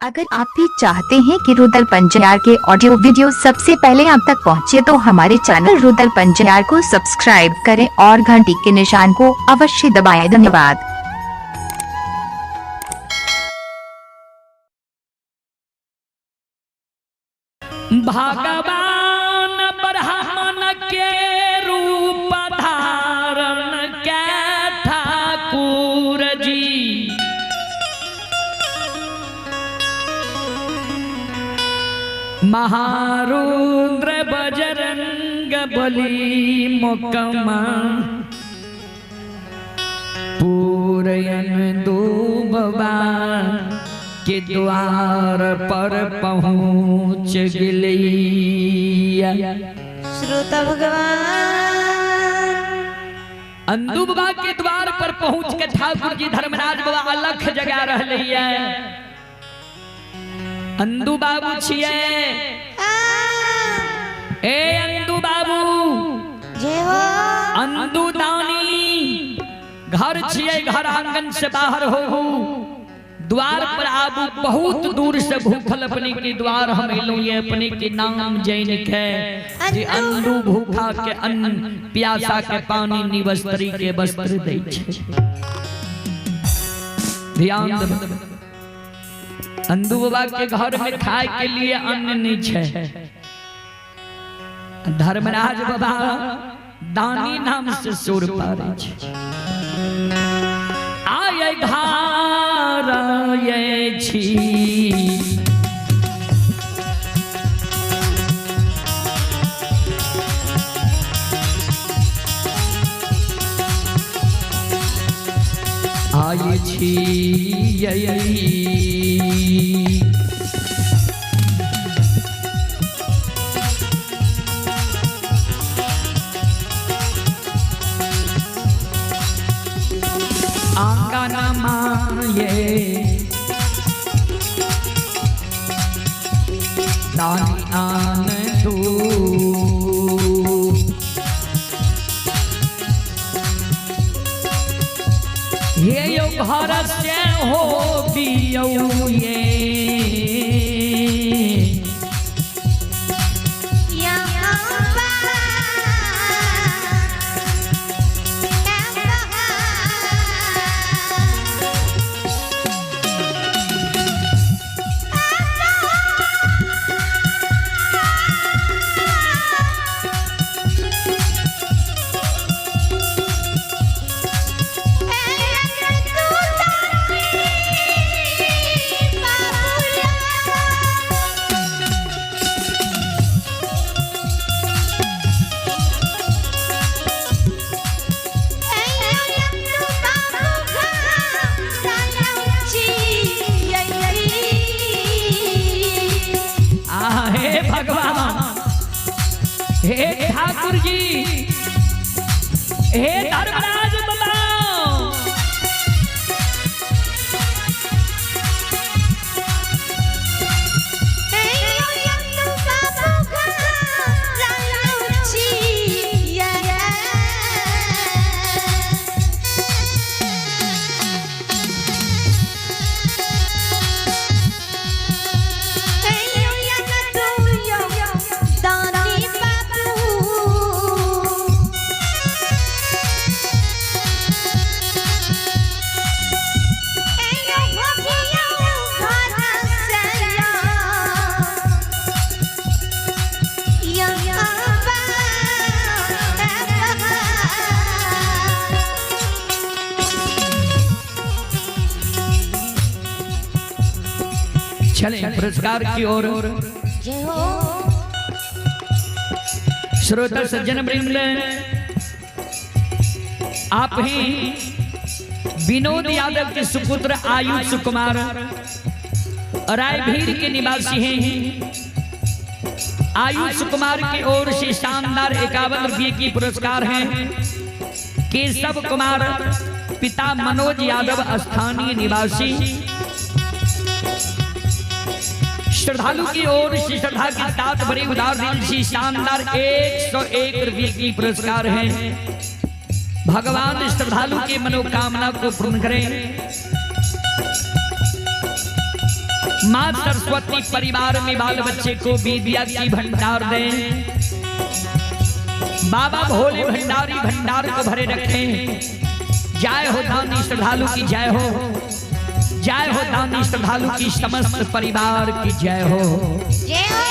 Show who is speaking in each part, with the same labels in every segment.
Speaker 1: अगर आप भी चाहते हैं कि रुदल पंजार के ऑडियो वीडियो सबसे पहले आप तक पहुंचे तो हमारे चैनल रुदल पंजार को सब्सक्राइब करें और घंटी के निशान को अवश्य दबाएं। धन्यवाद।
Speaker 2: भगवान ब्राह्मण के रूप धारण के ठाकुर जी महारुद्र बजरंग बली मोकमा पूरयन डूबवा के द्वार पर पहुँच गेलैया।
Speaker 3: श्रोता भगवान
Speaker 2: अंदू बाबा के द्वार पर पहुँच के ठाकुर जी धर्मराज बाबा अलख जगा रहलैया। अंदू बाबू छिए, ए अंदू बाबू,
Speaker 3: जय हो।
Speaker 2: अंदू दानी घर छिए, घर आंगन से बाहर हो, द्वार पर आबू। बहुत दूर से भूखल अपने के द्वार हम एलहुं ये अपने के नाम जैन के जे अंदू भूखा के अन्न, प्यासा के पानी, निवस्त्री के वस्त्र दै छै। ध्यान देबै, अंदू बाबा के घर में खाए के लिए अन्न नहीं छै। धर्मराज बाबा दानी नाम से सुर पारे छै। आय घर ये छी आय छी आंगन माये दानी आन तू ये यो घर से हो बियौ ये आ हे भगवान, हे ठाकुर जी, हे धर्मराज बाबा, चलें पुरस्कार की ओर।
Speaker 3: जय हो।
Speaker 2: श्रोता सज्जन वृंद, आप ही विनोद यादव के सुपुत्र आयुष कुमार रायभीर के निवासी हैं। आयुष कुमार की ओर से शानदार 51 रुपये की पुरस्कार है। केशव कुमार पिता मनोज यादव स्थानीय निवासी श्रद्धालु की ओर से श्रद्धा के साथ बड़े उदार दिल से शानदार 101 रुपये की पुरस्कार है। भगवान श्रद्धालु की मनोकामना को पूर्ण करें। माँ सरस्वती परिवार में बाल बच्चे को विद्या की भंडार दें। बाबा भोले भंडारी भंडार को भरे रखें। जय हो दानी श्रद्धालु की जय हो, जय हो दानी श्रद्धालु की समस्त परिवार की जय हो।
Speaker 3: जय हो।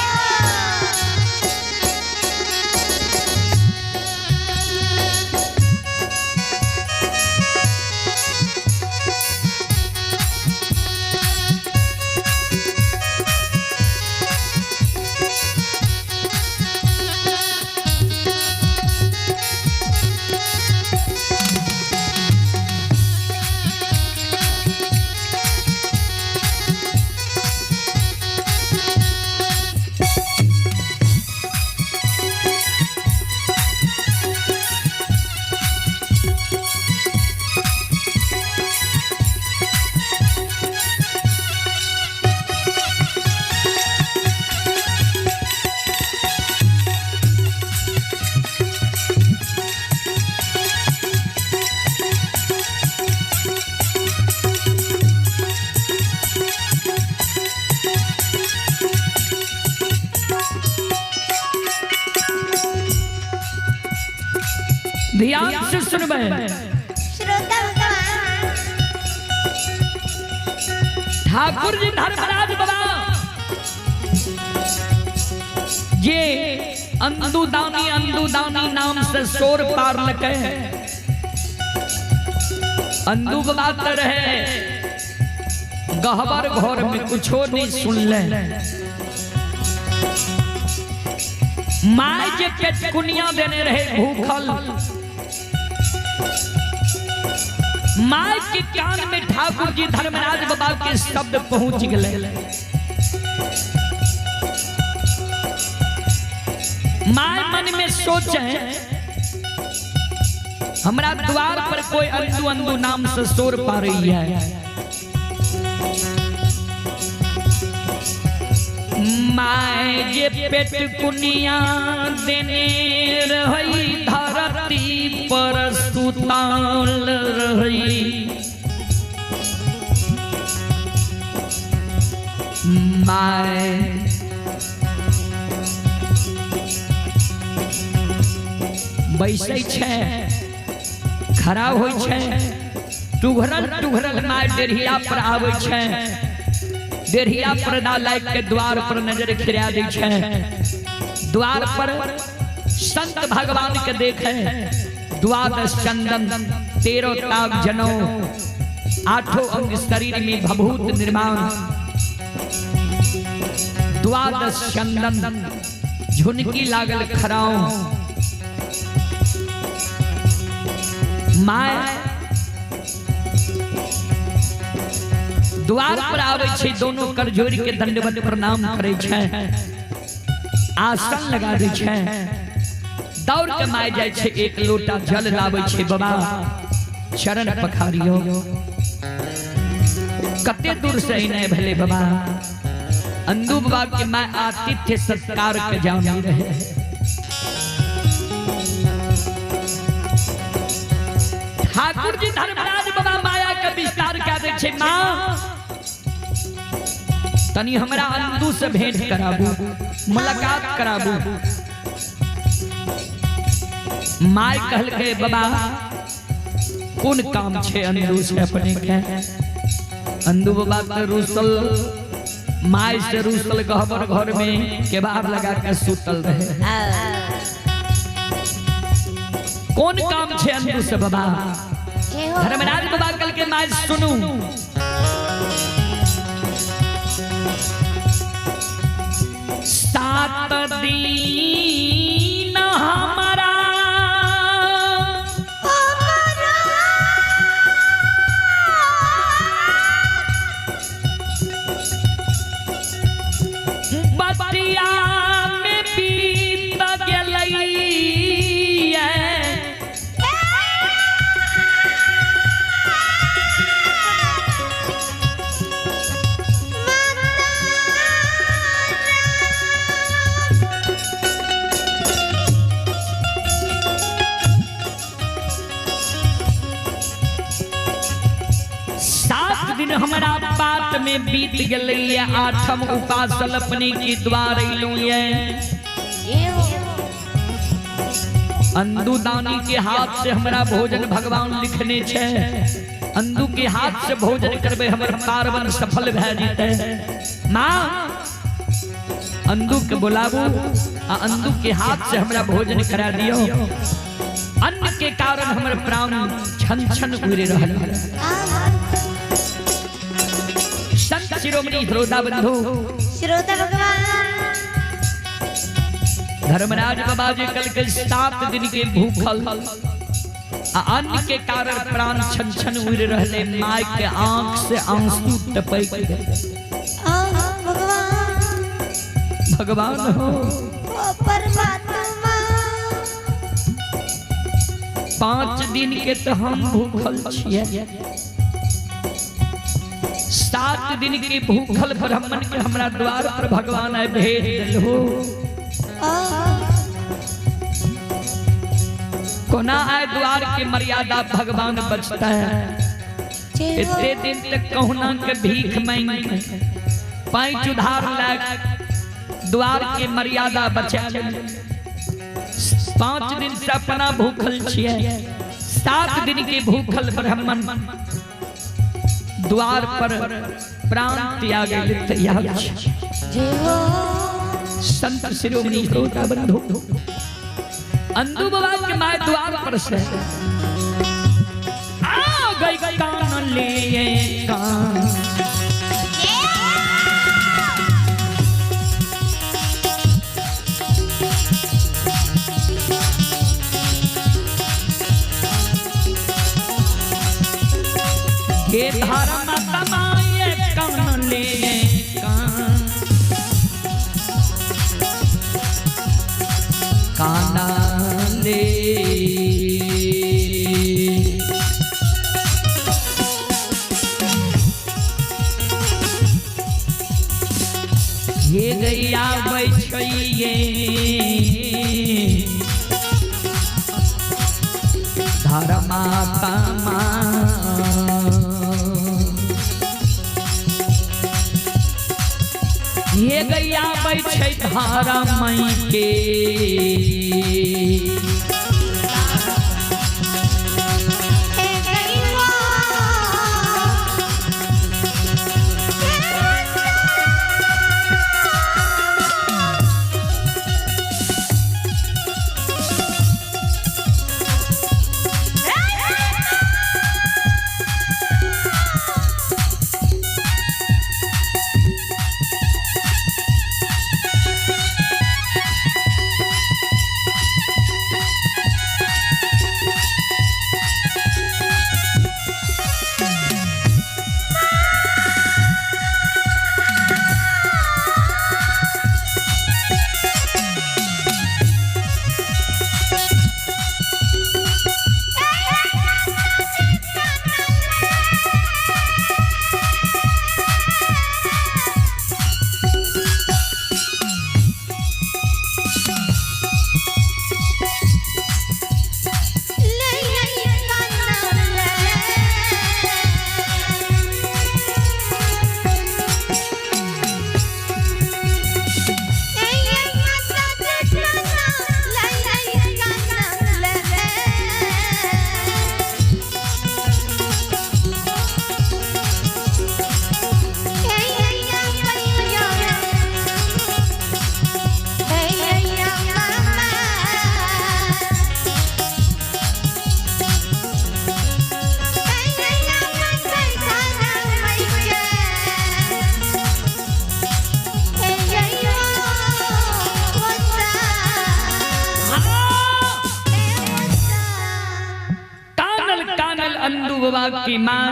Speaker 2: ध्यान से सुनबे
Speaker 3: श्रोता भगवान।
Speaker 2: ठाकुर जी धर्मराज बाबा ये अंदुदानी अंदुदानी नाम से शोर पार लके अंदु बाबा तो रहे गहबर घर में कुछो नहीं सुन ले। My जे पेटकुनिया देने रहे भूखल, my के कान में ठाकुर जी धर्मराज बाबा के शब्द पहुंच गए। My मन में सोचे हमरा द्वार पर कोई अंदु अंदु नाम से शोर पा रही है। My जे पेटकुनिया देने रही धरती पर सुताल रही, my बैसै छै खड़ा होइ छै टुघरल टुघरल my डेढ़िया पर आबै छै, डेढ़िया पर्दा लाइक के द्वार पर नजर खिरा दै छै। द्वार पर संत भगवान के देखे द्वादश चंदन 13 ताग जनौ आठों अंग शरीर में भभूत निर्माण, द्वादश चंदन झुनकी लागल खराओ। My द्वार पर आबै छै दोनों कर जोड़ के दंडवत प्रणाम करै छै, आसन लगा दै छै। दौड़ के my जाइ छै एक लोटा जल लाबै छै, बाबा चरण पखारियो। कते दूर से नहीं भेले बाबा अंदू बाबा के my आतिथ्य सत्कार के जानी रहे। ठाकुर जी धर्मराज बाबा माया के विस्तार कए दै छै, माँ तनी हमरा अंदू से भेंट कराबू, मुलाकात कराबू। My कहलकै बाबा कोन काम छै अंदू से अपने के? अंदू बाबा तो रूसल my से रूसल गहबर घर में केबाड़ लगा के सुतल रहे। कौन काम छे अंदू से बाबा? धर्मराज बाबा कल के my सुनू, सात दिन हमारा बतिया में बीत गेलै। सात दिन हमारा बात में बीत गेलै आठम उपासल अपने के द्वार अइलहुँ ये। अंदू दानी के हाथ से हमरा भोजन भगवान लिखने छे। अंदू के हाथ से भोजन करबे हमर पार्वन सफल भए जेतै। माँ अंदू के बोलाबू आ अंदू के हाथ से हमरा भोजन करा दियो। अन्न के कारण हमर प्राण छन छन उड़ि रहल है। संत शिरोमणि श्रोता बंधु
Speaker 3: श्रोता भगवान
Speaker 2: धर्मराज बाबा जी कल के 7 दिन के भूखल आ अन्न के कारण प्राण छन छन उड़ रहले। My के आंख से आंसू टपक गए। भगवान भगवान हो
Speaker 3: परमात्मा
Speaker 2: 5 दिन के तो हम भूखल छिए, 7 दिन के भूखल ब्राह्मण के हमरा द्वार पर भगवान आए भेज दिलहो। कोना आए द्वार के मर्यादा भगवान बचता है। इतने दिन तक कहुना के भीख मांग पैंच उधार लाग द्वार के मर्यादा बचा। 5 दिन से अपना भूखल छिए, 7 दिन के भूखल ब्राह्मण द्वार पर प्राण त्याग तैयार। संत शिरोमणि श्रोता बंधु अंदू बाबा के my द्वार पर से आ गई कान ले कान। हे धारा माता माये कान ले कान काना ले हे गैया बैठिए धारा माता माँ ये गैया बैठे धारा मई के। बाबा की मां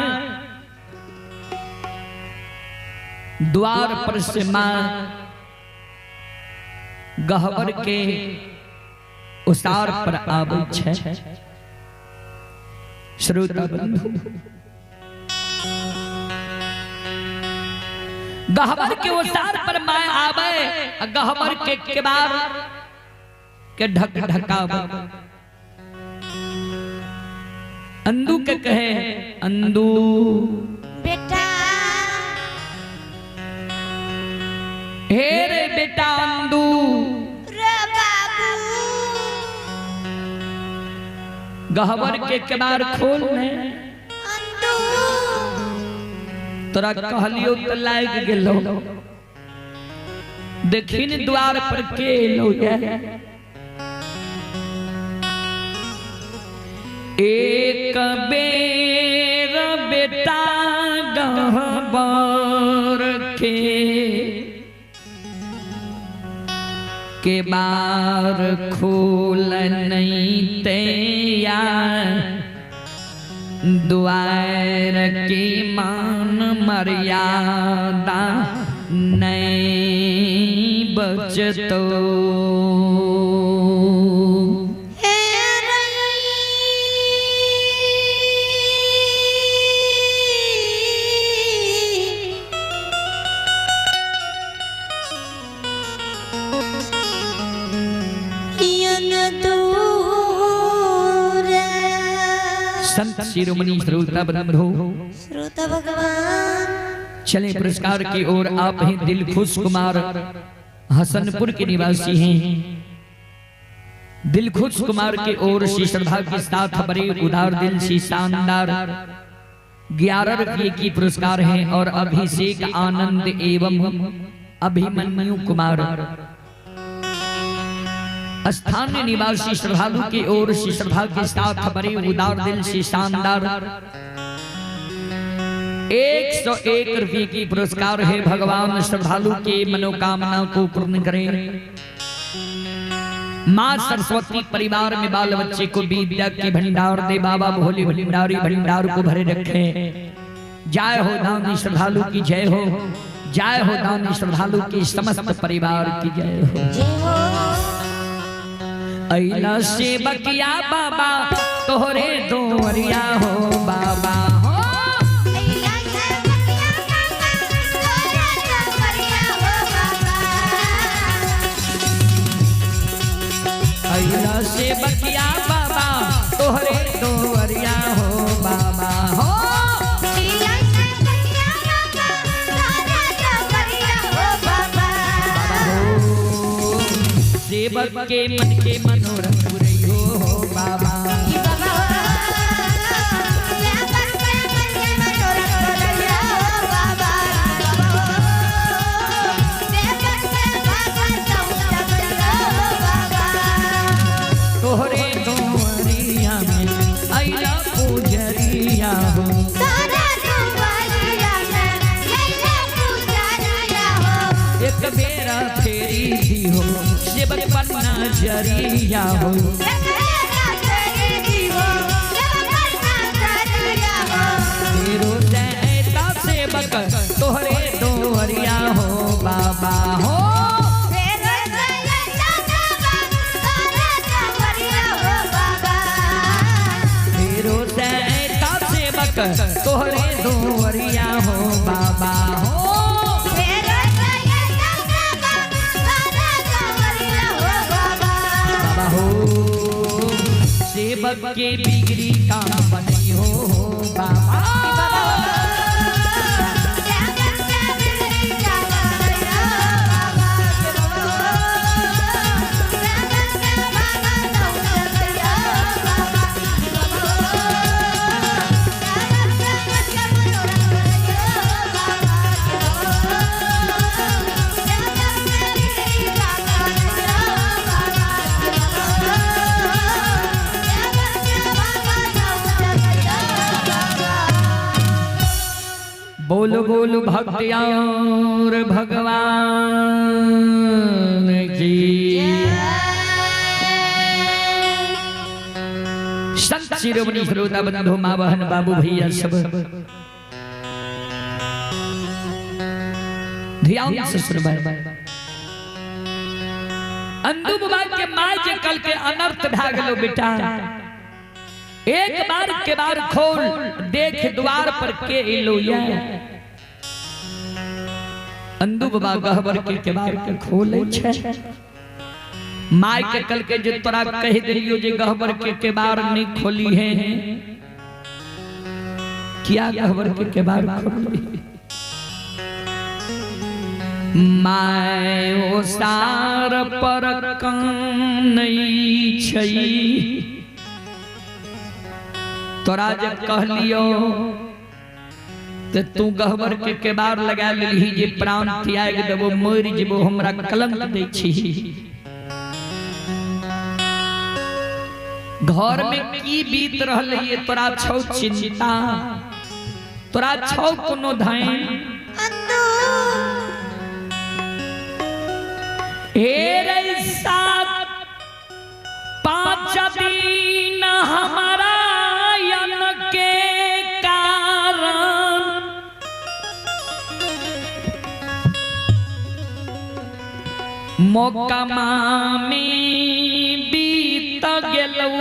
Speaker 2: द्वार पर से मां गहबर के उसार पर आबै छै। श्रोता बंधु गहबर के उसार पर मां आवे गहबर के केबार के ढक ढकावे। अंदू के कहे अंदू
Speaker 3: बेटा
Speaker 2: हे रे बेटा अंदू
Speaker 3: रे बाबू
Speaker 2: गहबर के केबार खोल ने
Speaker 3: अंदू
Speaker 2: तोरा कहलियो त लाग गेलो देखिन द्वार पर के एलो ये। एक बेर बेटा गहबर के बार खोल नहीं तैयार द्वार की मान मर्यादा नहीं बचतो। संत शिरोमणि श्रोता बंधु
Speaker 3: श्रोता भगवान
Speaker 2: चले पुरस्कार की ओर। आप हैं दिलखुश कुमार हसनपुर के निवासी हैं। दिलखुश कुमार की ओर श्री श्रद्धा के साथ बड़े उदार दिल से शानदार 11 रुपये की पुरस्कार हैं। और अभिषेक आनंद एवं अभिमन्यु कुमार स्थानीय निवासी श्रद्धालु की ओर से श्रद्धा के साथ बड़े उदार दिल से शानदार 101 रुपये की पुरस्कार है। भगवान श्रद्धालु के मनोकामना को पूर्ण करें। माँ सरस्वती परिवार में बाल बच्चे को विद्या के भंडार दे। बाबा भोले भंडारी भंडार को भरे रखे। जय हो दानी श्रद्धालु की जय हो। जय हो दानी श्रद्धालु की समस्त परिवार की जय हो। ऐला से बकिया बाबा तोहरे दोरिया हो बाबा हो।
Speaker 3: ऐला से बकिया बाबा तोहरे दोरिया हो बाबा।
Speaker 2: ऐला से बकिया बाबा तोहरे दोरिया हो बाबा हो।
Speaker 3: ऐला से बकिया बाबा तोहरे दोरिया हो बाबा।
Speaker 2: बाबा हो सेवक के मन के मनोरथ पुरैयो हो बाबा।
Speaker 3: बाबा सेवक के मन के मनोरथ पुरैयो हो बाबा। सेवक के बाबा सौदा पुरैयो हो बाबा।
Speaker 2: तोहरे दोरिया में अइला पुजरिया हो।
Speaker 3: तोहरे दोरिया में अइला पुजरिया हो।
Speaker 2: एक बेरा फेरी दी हो सेवक पर नजरिया हो।
Speaker 3: एक बेरा फेरी दी हो सेवक पर नजरिया हो।
Speaker 2: तेरो दैता सेवक तोहरे दोरिया हो बाबा हो।
Speaker 3: तेरो दैता सेवक तोहरे दोरिया हो बाबा।
Speaker 2: तेरो दैता सेवक तोहरे दोरिया हो बाबा हो। सेवक के बिगड़ी काम बनी हो बाबा।
Speaker 3: सेवक के बिगड़ी काम बनी हो बाबा। सेवक के बाबा सौदा पुरैयो बाबा। सेवक के मन के मनोरथ पुरैयो बाबा। सेवक के बिगड़ी काम बनी हो बाबा।
Speaker 2: बोलो बोलो भक्तियार भगवान की। संत शिरोमणि श्रोता बंधु माँ बहन बाबू भैया सब ध्यान से सुनबै। अंदू बाबा के माय जे कल के अनर्थ भा गेलो बेटा। एक बार के बार खोल देख द्वार पर के एलो ये। अंदू बाबा गहबर के बार के खोले छे। My के कल के जे तोरा कह दिलियो जे गहबर के बार नहीं खोली है क्या गहबर के बार खोली। My ओसार पर कानै छै। तोरा जे कहलियो ते तू गहबर के केबार लगा लेलही जे प्राण त्याग देबो, मरि जेबो, हमरा कलंक दै छी। घर में की बीत रहल ये तोरा छौ चिंता, तोरा छौ कोनो धैन। हे रे 7-5 दिन हमारा यन के कारण मौका मामी बीत गेलौ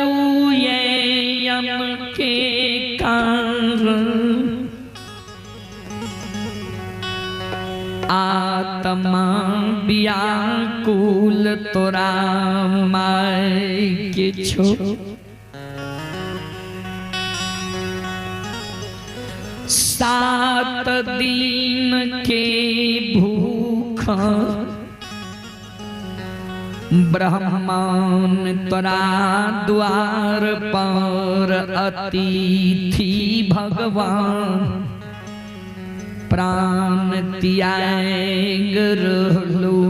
Speaker 2: ये यन के कारण। आत्मा व्याकुल तोरा my के छो। 7 दिन के भूख ब्रह्मान तोरा द्वार पर अतिथि भगवान प्राण त्याग रहलू।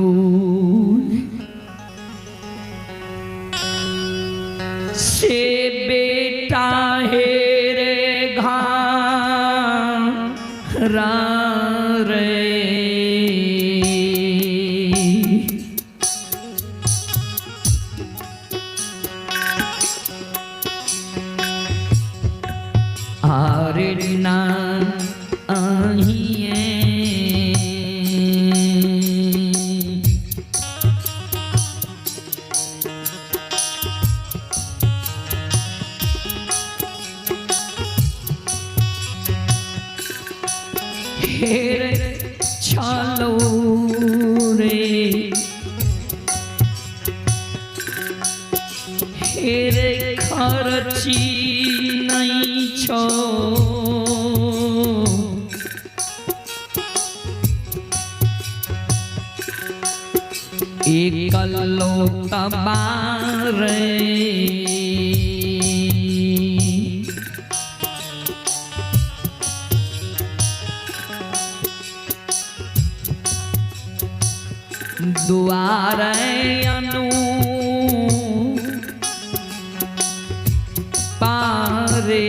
Speaker 2: से बेटा हे रे घारा रे, आरे ना आहिए हेर छलो रे, हेर खर्ची नहीं छो। एकलो तबारे दुआरे अनु पारे।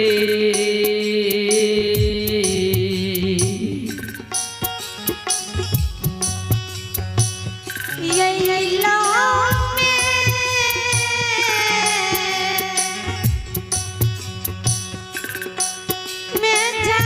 Speaker 3: बेटा।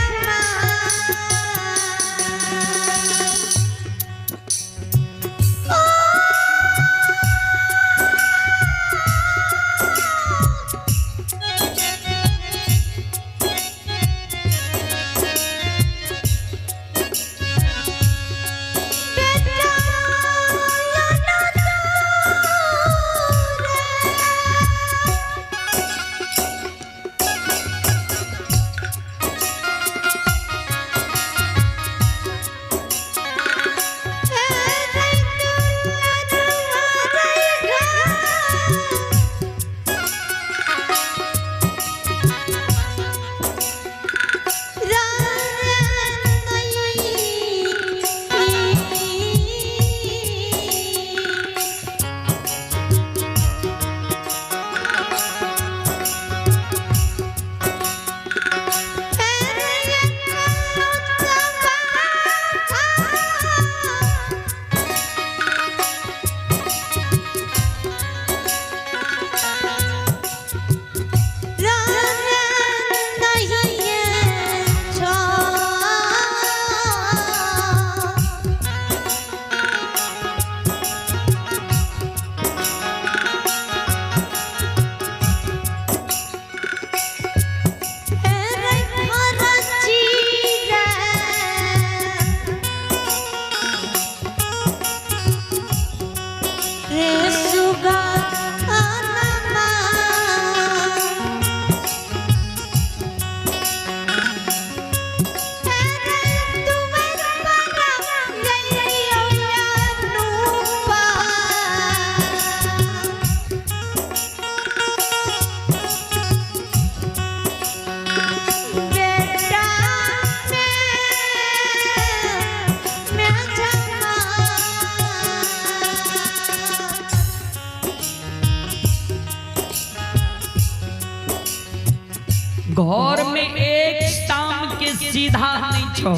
Speaker 2: सीधा नहीं छो।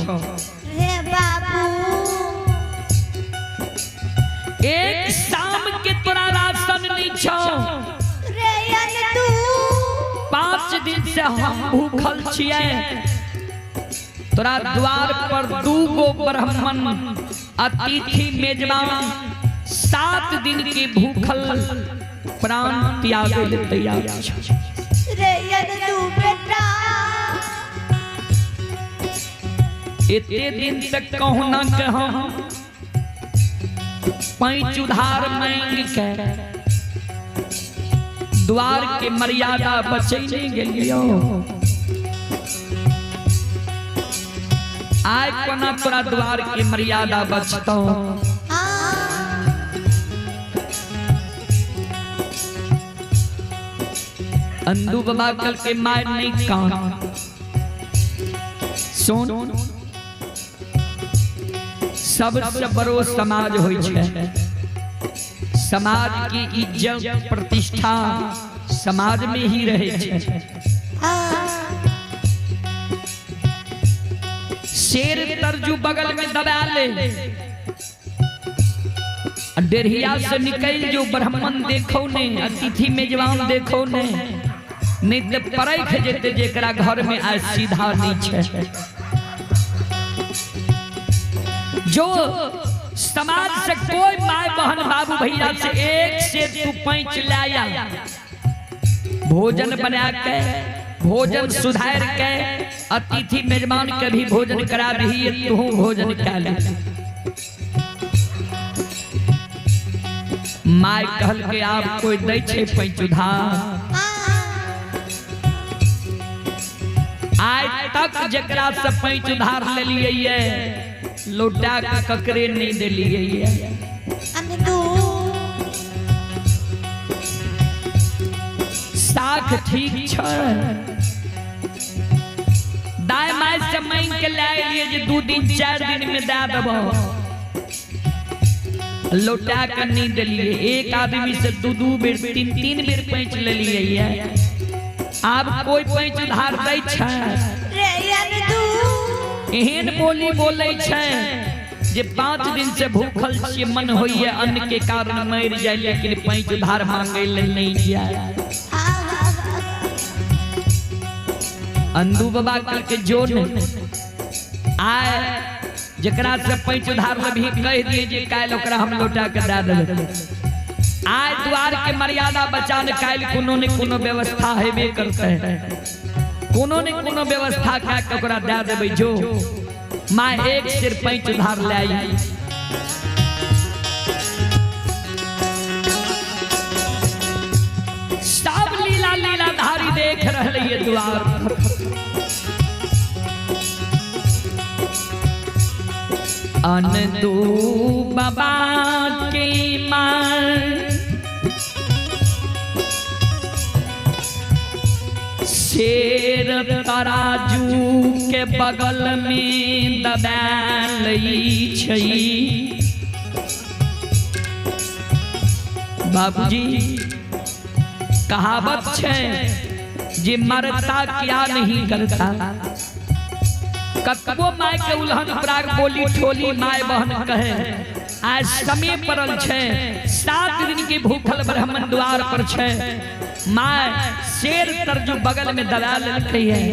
Speaker 3: रे बाबू
Speaker 2: एक शाम के तोरा राशन नहीं छो।
Speaker 3: रे अनदू
Speaker 2: 5 दिन से हम भूखल छिए। तोरा द्वार पर 2 गो ब्राह्मण अतिथि मेजबान 7 दिन के भूखल प्राण त्यागे ले तैयार छो।
Speaker 3: रे अनदू बेटा
Speaker 2: एते दिन तक कहुना के हम पैंच उधार मांग के द्वार के मर्यादा बचे नहीं गेलियो। आय कोना तोरा द्वार के मर्यादा बचतो। अंदू बाबा कल के my नहीं कान सुन, सबसे बड़ो समाज होई छै। समाज की इज्जत प्रतिष्ठा समाज में ही रहे छै। शेर तरजू बगल में दबा ले, डेढ़िया से निकल जो ब्राह्मण देखो ने, अतिथि मेजबान देखो ने, नहीं तो परख जेते जेकरा घर में आज सीधा नहीं छै। जो समाज से कोई my बहन बाबू भैया से एक से तू पैंच लाया, भोजन बना के भोजन सुधार के अतिथि मेजबान के भी भोजन करा रही, तू भोजन करा ले। My कहल के आप कोई दै छै पैंच उधार। आय तक जकरा से पैंच उधार ले लिए लौटा के ककरे नहीं देलिए।
Speaker 3: अनदू
Speaker 2: साख ठीक छै। दाय my से मांग के लाए लिए जे 2 दिन 4 दिन में दे देबो, लौटा के नहीं देलिए। एक आदमी से 2-2 बेर 3-3 बेर पैंच ले लिए। आब कोई पैंच उधार दै छै?
Speaker 3: रे अनदू
Speaker 2: एहन बोली बोलै छै जे 5 दिन से भूखल छियै, मन होइए अन्न के कारण मरि जाय, लेकिन पैंच उधार मांगे ले नहीं जाय। अंदू बाबा कल के जो नहीं आए जकरा से पैंच उधार भी कह दिए जे काल्हि ओकरा हम लौटा के दे देबै। आय द्वार के मर्यादा बचान काल्हि कोनो ने कोनो व्यवस्था हेबे करतै, कोनो ने कोनो व्यवस्था कए के ओकरा दे देबै। जो माँ एक सिर पैंच उधार ले आई। सब लीला लीला धारी देख रहे ये द्वार पर। अनदू बाबा के मां शेर तराजू के बगल में दबा लई छै। बाबूजी कहावत छै जे मरता क्या नहीं करता। कतबो my के उल्हन प्राग बोली ठोली my बहन कहे, आज समय पड़ल छै। 7 दिन के भूखल ब्राह्मण द्वार पर छै, my शेर तरजू बगल में दबा लेलकै है।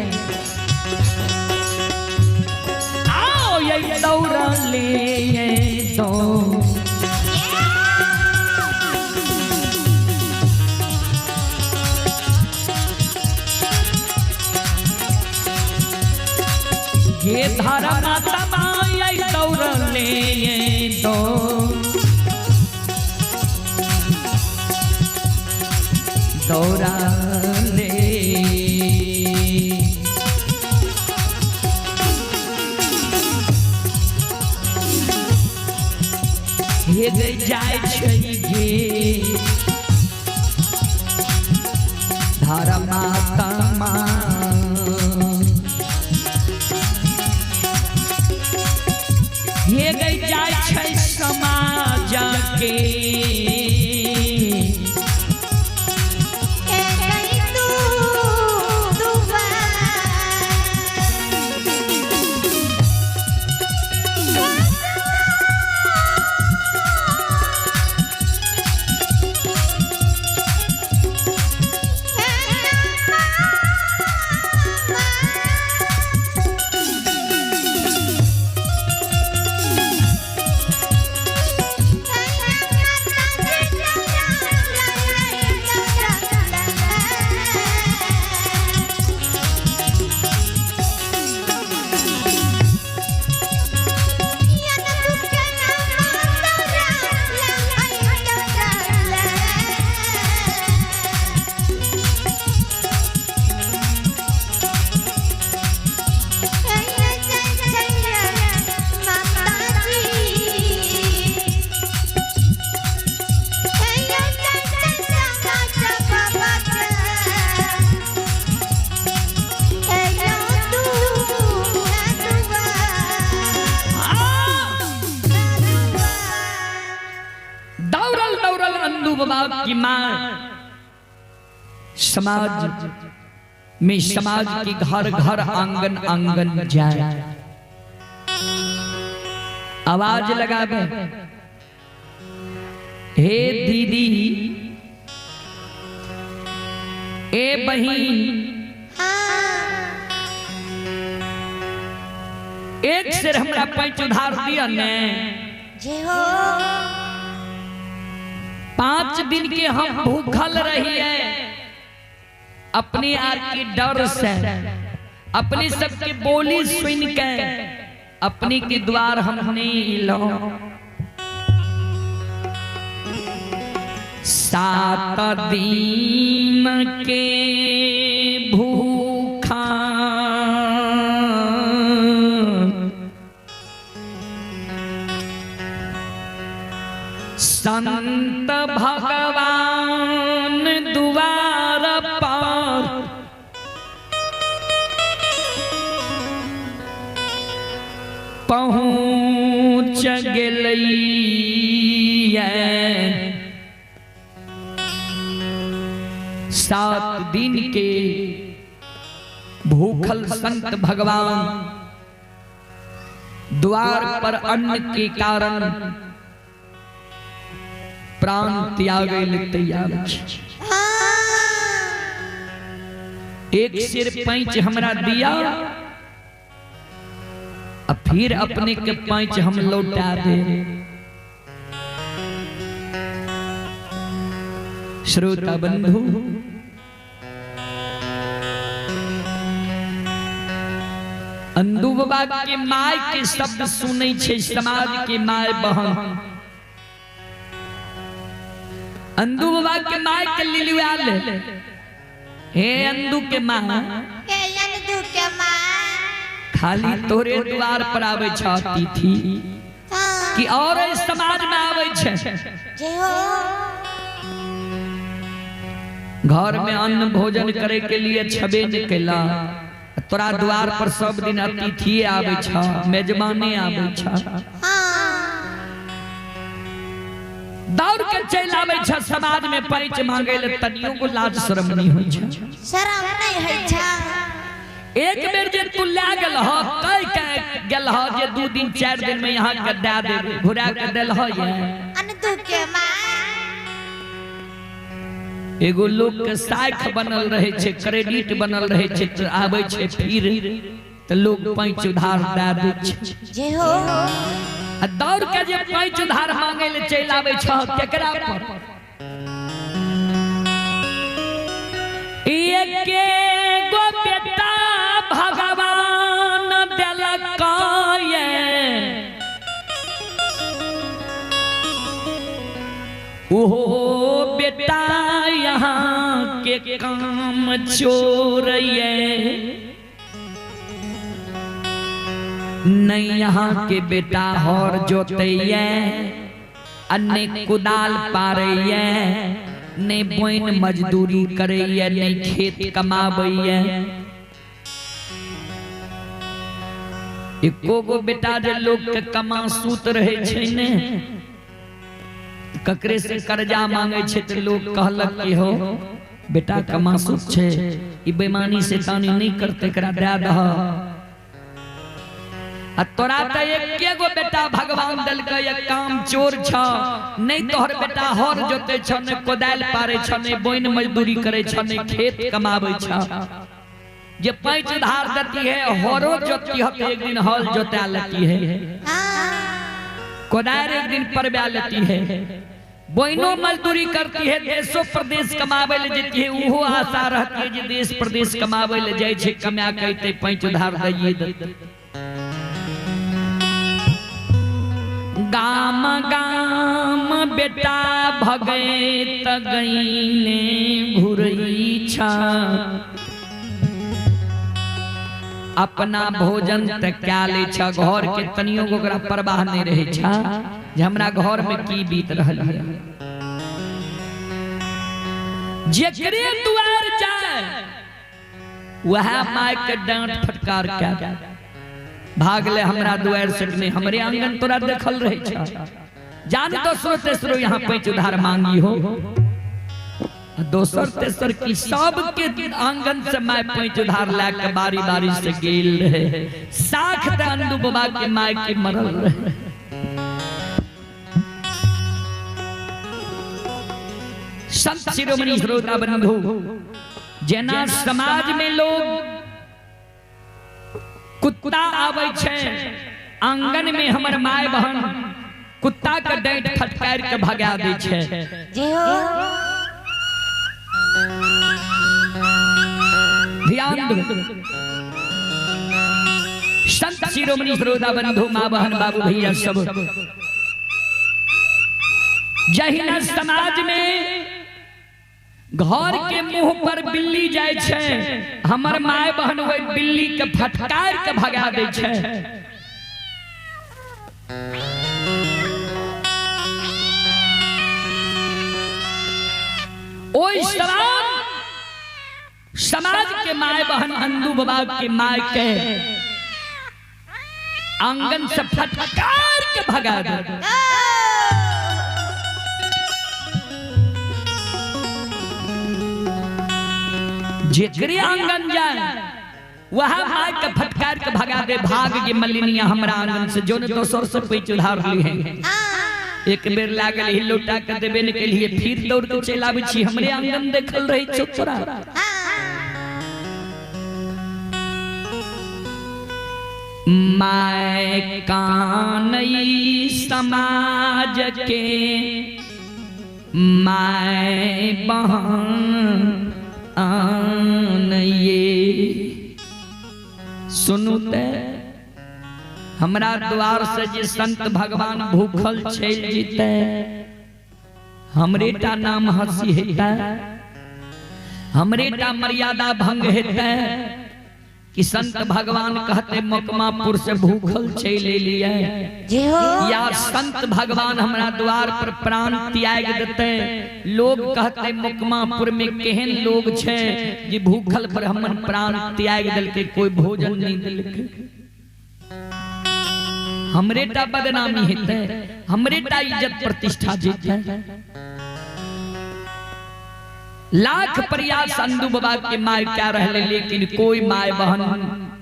Speaker 2: आओ ये दौड़ा ले ये दो ये धारा माता माई दौड़ा ले ये दो दौड़ा ले। हे जाय छै गे धारा माता माँ हे गई जाय छै समाज के। अंदू बाबा की माँ समाज में समाज के घर घर आंगन आंगन जाए, आवाज लगावे, हे दीदी, ए बहिन, एक सिर हमरा पैंच उधार दिया ने, 5 दिन के हम भूखल रहिए, अपने are के डर से, अपने सबके बोली सुन के अपने के द्वार हम नहीं लो। 7 दिन के भूखा संत भगवान द्वार पर पहुँच गेलैया। 7 दिन के भूखल संत भगवान द्वार पर अन्न के कारण प्राण त्यागे ले तैयार। एक सिर पैंच हमरा दिया, अब फिर अपने के पैंच हम लौटा दे। श्रोता बंधु, अंदू बाबा के my के शब्द सुनै छे समाज के my बहन। अंदू बाबा के my के लिलुआल, हे अंदू के माँ, खाली तोरे द्वार पर आवे छ अतिथि कि और समाज में आवे छे। घर में अन्न भोजन करे के लिए छबे न कैला, तोरा द्वार पर सब दिन अतिथि आवे छ, मेजबाने आवे छ, दौड़ के चल आवे छ समाज में पैंच मांगे ले, तनियो को लाज शर्म नहीं होई छ,
Speaker 3: शर्म नहीं होई छ।
Speaker 2: एक बेर जे तू ला गेल ह, कह के गेल ह जे 2 दिन 4 दिन में यहाँ के दे दे, घुरा के देल ह।
Speaker 3: अंदू के मां
Speaker 2: एगो लोग के साख बनल रहे छे, क्रेडिट बनल रहे छे, त आवे छे फिर त लोग पैंच उधार दे दे छे।
Speaker 3: जे हो
Speaker 2: आ दौड़ के जे पैंच उधार मांगे ले चल आवे छ केकरा पर? एके गो बेटा भगवान देलक ये, ओहो बेटा यहाँ के काम चोर ये, नहीं यहाँ के बेटा हर जोतैये, अन्य कुदाल पारैये, नहीं बोइन मजदूरी करैये, नहीं खेत कमाबैये। एको गो बेटा जे लोग के कमा सूत रहे छै ने, ककरे से कर्जा मांगे छै त लोग कहलक कि हो बेटा कमा सूत छै, ई बेईमानी शैतानी नहीं करते, एकरा दे दह। आ तोरा त एके गो बेटा भगवान देलकै, एक काम चोर छ, नहीं तोहर बेटा हर जोते छ, नहीं कोदाल पारे छ, नहीं बोइन मजदूरी करे छ, नहीं खेत कमावे छ। जे पैंच उधार देती है हरो जोती है, एक दिन हल जोता लेती है, कोदार एक दिन परवा लेती है, बोइनो मजदूरी करती है, देशो प्रदेश कमावे ले जेती है। उहो आशा रहती है जे देश प्रदेश कमावे ले जाय छे, कमा के पैंच उधार दैये देते। गाम गाम बेटा भगैत गईले घुरई छा, अपना भोजन त क्या ले छ, घर के तनियो ओकरा परवाह नहीं रहे छ जे हमरा घर में की बीत रहल है। जेकरे द्वार जाए वह my के डांट फटकार के भाग ले, हमरा द्वार से नहीं, हमरे आंगन तोरा देखल रहे छ। जान दोसरो तेसरो यहाँ पैंच उधार मांगी हो। दोसर तेसर की सबके आंगन से my पैंच उधार ला के बारी बारी से गेल रहे। साख ते अंदू बाबा के my के मरल रहे। संत शिरोमणि श्रोता बंधु, जेना समाज में लोग कुत्ता आबै छै आंगन में, हमर my बहन कुत्ता के डांट फटकार के भगा दै छै। ध्यान दो संत शिरोमणि श्रोता बंधु, माँ बहन बाबू भैया सब, जहिना समाज में घर के मुंह पर बिल्ली जाय छै, हमर my बहन वही बिल्ली के फटकार के भगा दै छै। ओहि समाज के my बहन अंदू बाबा के my के आंगन से फटकार के भगा दे। जेकरे आंगन जाए वह my के फटकार के भगा दे। भाग के मलिनिया हमरा आंगन से जो ने दोसर से पैंच उधार ली है। एक बेर लागल ही लोटा के देबे ने के लिए फिर दौड़ के चल आबै छी, हमरे आंगन देखल रही छौ तोरा। My कानई समाज के my बहन आन ये सुनू ते हमरा द्वार से जे संत भगवान भूखल चल जीते, हमरे टा नाम हंसी हेतै, हमरे टा मर्यादा भंग हेतै कि संत भगवान कहते मकमापुर से भूखल चल लिए, या संत भगवान हमरा द्वार पर प्राण त्याग देते, लोग कहते मकमापुर में केहन लोग छे जे भूखल ब्राह्मण प्राण त्याग देलकै, कोई भोजन नहीं देलकै। हमरे टा बदनामी हेतै, हमरे टा इज्जत प्रतिष्ठा जेतै। लाख प्रयास अंदू बाबा के my क्या रहले, लेकिन कोई my बहन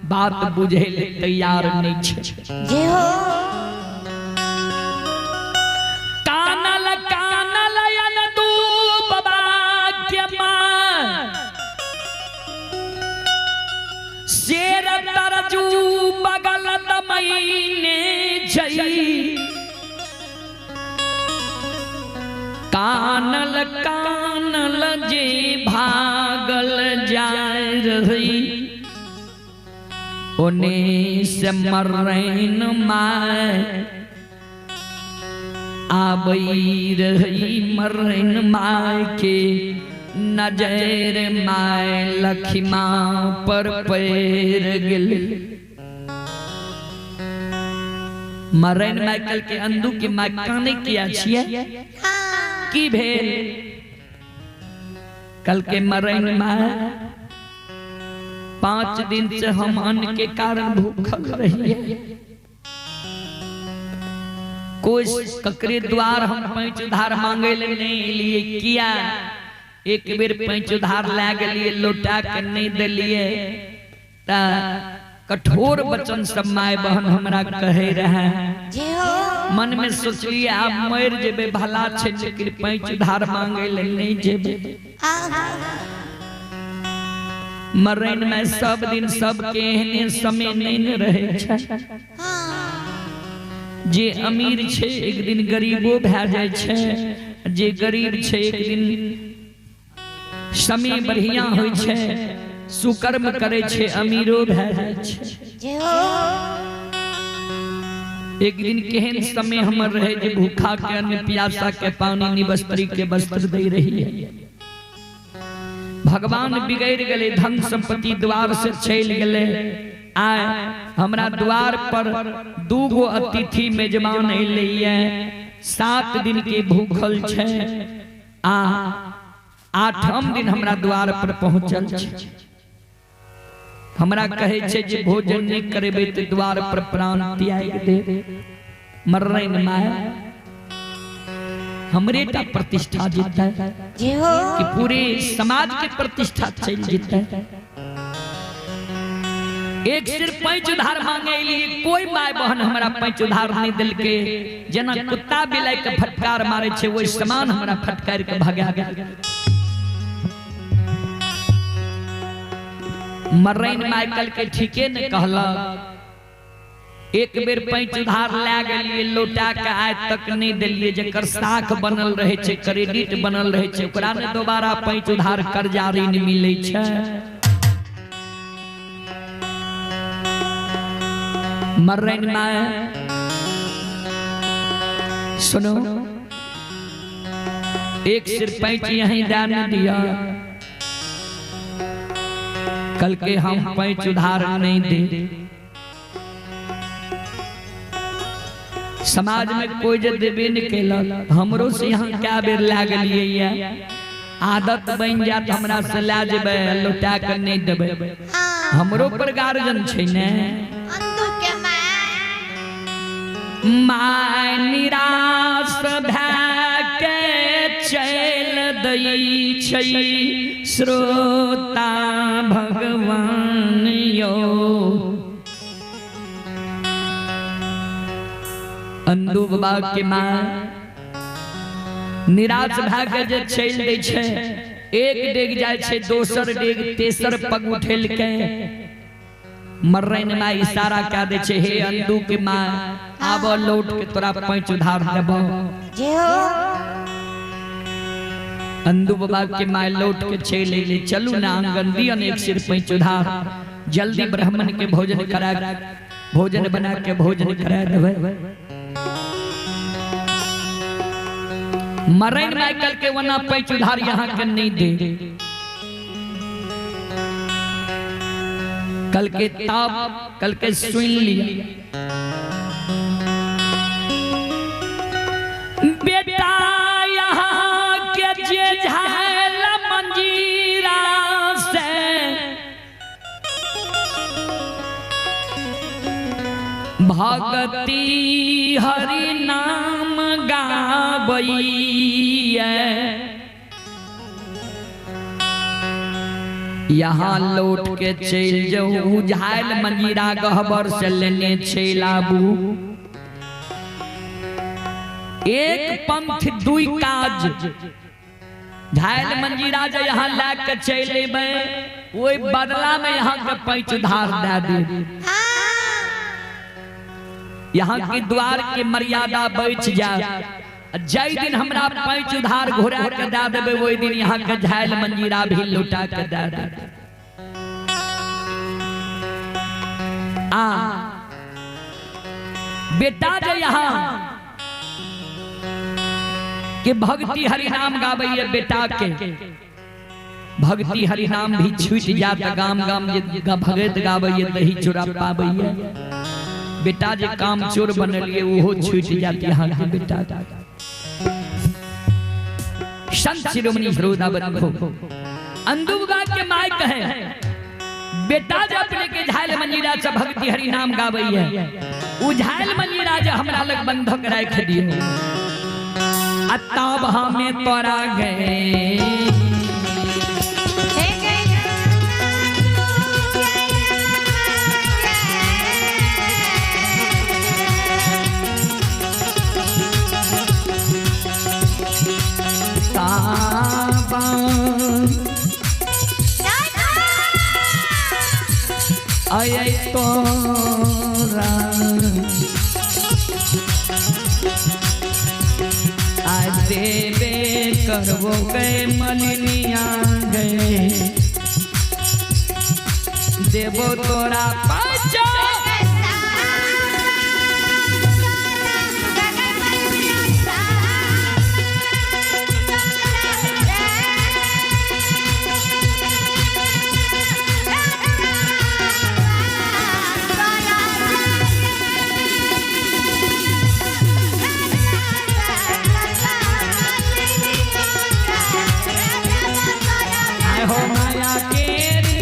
Speaker 2: बात बुझे ले तैयार नहीं छे। कानल कानल अंदू बाबा के my शेर तरजू बगल दमईने जई, कानल कानल जे भागल जाय रही, ओने से मरैन my आबई रही, मरैन my के नजर my Lakhima पर पैर गेल। मरैन my कल के अंदू के my काने किया छियै की भेल? कल के मरैन my 5 दिन से हम अन्न के कारण भूखल रहिए, कोई ककरे द्वार हम पैंच उधार मांगे ले नहीं लिए, किया एक बेर पैंच उधार ला गेलिए लोटा के नहीं दिलिए ता कठोर वचन सब my बहन हमरा कहे रहे। मन में सोचलिए आप मर जेबे भला छे, लेकिन पैंच उधार मांगे ले नहीं जेबे। मरैन में सब दिन सबके एहने समय नहीं रहे छे। जे अमीर छे एक दिन गरीबो भए जाय छे, जे गरीब छे एक दिन समय बढ़िया होय छे, सुकर्म करे छे अमीरो भए जाय छे। एक दिन केहन समय हमर रहे जे भूखा के अन्न प्यासा के पानी निवस्त्री के वस्त्र दे रही है। भगवान बिगड़ गए, धन संपत्ति द्वार से चल गए। आए हमरा द्वार पर 2 गो अतिथि मेजबान अइले, 7 दिन के भूखल छे, आ 8म दिन हमरा द्वार पर पहुंचल छे। हमरा कहे छे जे भोजन नहीं करेबे तो द्वार पर प्राण त्याग दे। मरैन my हमरे टा प्रतिष्ठा जेतै कि पूरे समाज के प्रतिष्ठा चलि जेतै। एक सिर पैंच उधार मांगे लिए कोई my बहन हमरा पैंच उधार नहीं दिलके, जेना कुत्ता बिलाई के फटकार मारे छे वही समान हमरा फटकार के भगा गेल। मरैन माइकल के ठीके ने कहलक, एक बेर पैंच उधार लए गेलिए लौटा के आइ तक नहीं दिलिए, जकर साख बनल रहे छे क्रेडिट बनल रहे छे ओकरा ने दोबारा पैंच उधार कर्जा ऋण मिले छे। मरैन my सुनो, एक सिर पैंच यहीं दान दिया, कल के हम पैंच उधार नहीं दे। समाज में कोई जे देबे नहीं केलक, हमरो से यहाँ क्या बेर लए गेलिए, आदत बन जात हमरा से लए जेबै लौटा के नहीं देबै, हमरो पर गार्जियन छै ने। My निराश भए के चल दै छै श्रोता भगवान यो। अंदू बाबा के माँ निराश भए के जे चलि दै छै, एक डेग जाइ छै दोसर डेग तेसर पग उठेल के मरैन my इशारा कए दै छै, हे अंदू के माँ आब लौट के तोरा पैंच उधार देबो। अंदू बाबा के my लौट के चलि अयलै, चलू ना आंगन दियन एक सिर पैंच उधार, जल्दी ब्राह्मण के भोजन करा, भोजन बना के भोजन करा देबै। मरैन माइकल के वना पैंच उधार यहाँ के नहीं दे, कल के ताप कल के सुन लिया। बेटा यहाँ के जे झाल मंजीरा से भगती हरि नाम गाबैया, यहाँ लौट के चलि जाऊ, झाल मंजीरा गहबर से लेने चलि आबू। एक पंथ दुई काज, झाल मंजीरा जे यहाँ लए के चलि अयबै ओहि बदला में यहाँ के पैंच उधार दए देब। यहाँ के द्वार के मर्यादा बच जाए, जै दिन हमरा पैंच उधार घुरा के दए देबै ओहि दिन यहाँ के झाल मंजीरा भी लौटा के दए देबै। आ बेटा जे यहाँ के भक्ति हरि नाम गाबैया, बेटा के भक्ति हरि नाम भी छूट जात, गाम गाम जे भगत गाबैया दही चूड़ा पाबैया, बेटा जे काम चोर बनलिए ओहो छूट जात यहाँ के बेटा। संत शिरोमणि श्रोता बंधु, अंदू बाबा के my कहे बेटा जे अपने के झाल मंजीरा से भक्ति हरि नाम गाबैया, उ झाल मंजीरा जे हमरा लग बंधक राख दियो, तब हमें तोरा गए। आय तोरा आ देबे करबो गए मलिनिया गए, देबो तोरा पाचा हो माया केरी।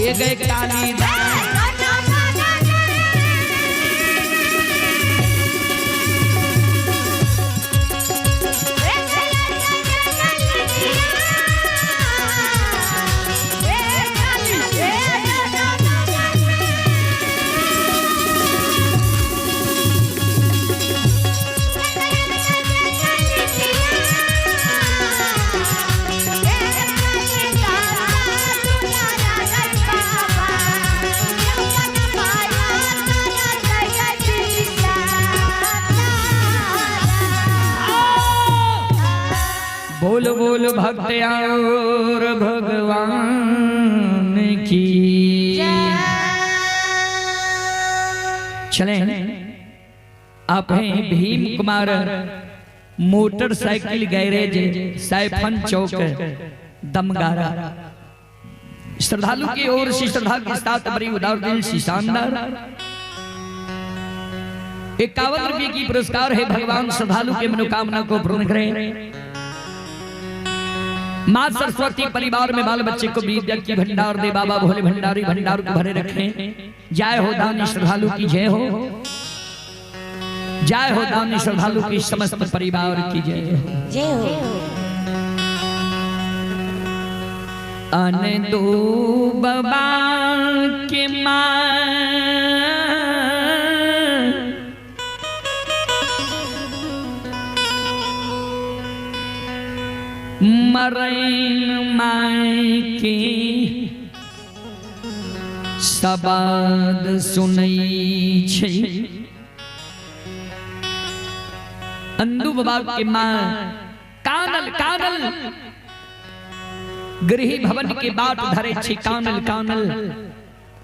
Speaker 2: हे गए काली बोल बोल भक्त और भगवान की। चले आप हैं Bhim Kumar motorcycle garage siphon Chowk Damgara. श्रद्धालु की ओर से श्रद्धा के साथ बड़ी उदार दिल से शानदार 51 रुपये की पुरस्कार है। भगवान श्रद्धालु के मनोकामना को पूर्ण करें। माँ सरस्वती परिवार में बाल बच्चे को विद्या की भंडार दे। बाबा भोले भंडारी भंडार को भरे रखें। जय हो दानी श्रद्धालु की जय हो। जय हो दानी श्रद्धालु की समस्त परिवार की जय हो।
Speaker 3: जय हो।
Speaker 2: अन दो बाबा के माँ मरैन माय के शब्द सुनै छै। अंदू बाबा के माँ कानल कानल गृह भवन के बाट धरे छै। कानल कानल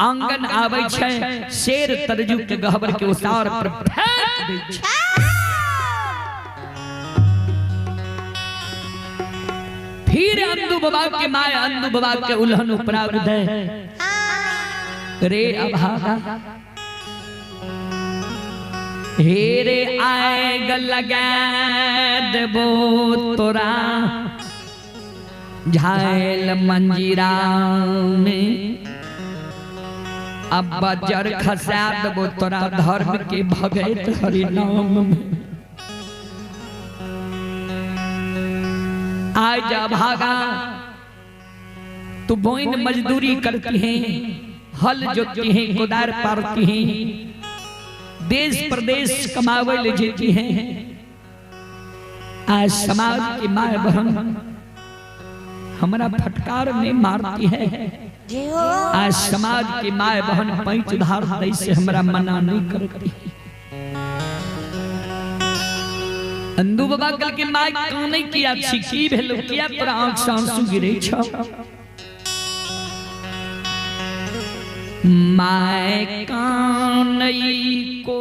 Speaker 2: आंगन आबै छै शेर तरजू के गहबर के उसार पर फेंक दै छै। फिर अंदू बाबा के my Andu बाबा के उल्हन उपराग दे रे अभागा हे रे आएग लगा देबो तोरा झायल मंजीरा में अब बजर खसा देबो तोरा धर्म के भगत हरि नाम में। आज अभागा तू बोइन मजदूरी करती हैं, हल जोतती हैं, कोदार पारती हैं, देश प्रदेश कमावे ले जेती हैं। आज समाज की माँ बहन हमारा फटकार में मारती है। आज समाज की माँ बहन पैंच उधार दे से हमारा मना नहीं करती। अंदू बाबा कल के my काने किया छी की भेलो किया तोरा आंख से आंसू गिरे छ। My कानई को